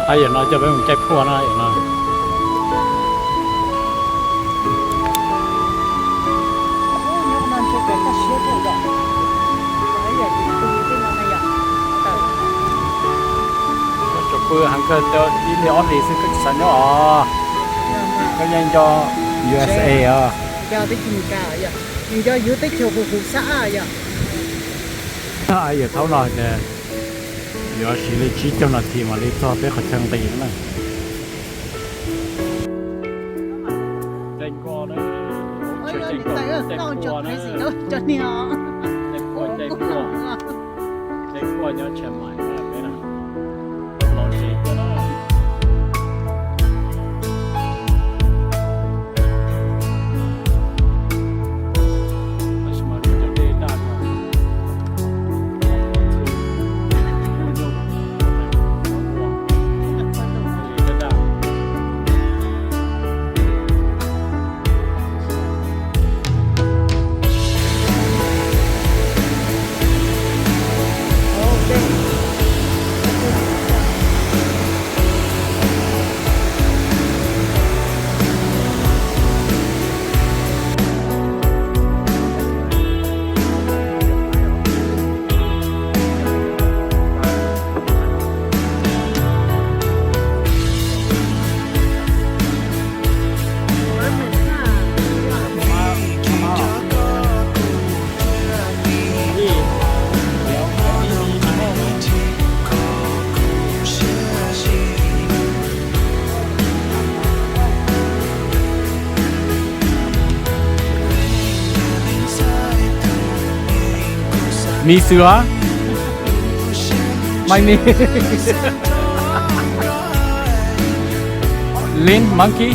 Yam no coj peb mus caij phuaj na yam no. Tsoom pw heev kawg, ib hlis ob hlis xwb koj tsis xav nyob os. Koj yeej nco U S A os. Nco teb chaws Amelikas yom, nco yus teb chaws huv huv xab yom. Yawm thaum no ces yuav siv li tsib caug nas this mam li txog peb qhov chaw nqis na. Mi xwb os. Maiv mi. Lin monkey.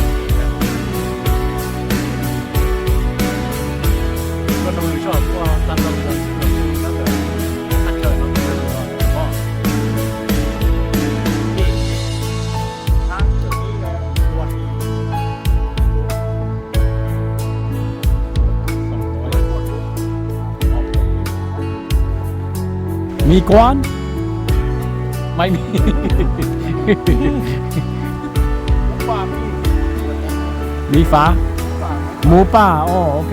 Mi kuab. Maiv mi. Mi fav. Muv paj, o, ok.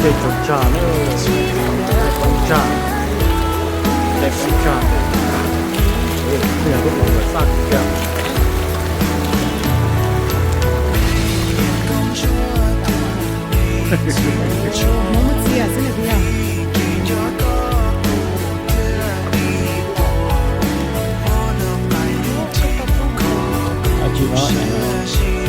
Tej tsoos tsag na, tej poob tsag, tej poob tsag. Ej, kuj yog lub qhov uas xaj kiag. Hmoob muab txias xwb na kuv yog. Tsis no.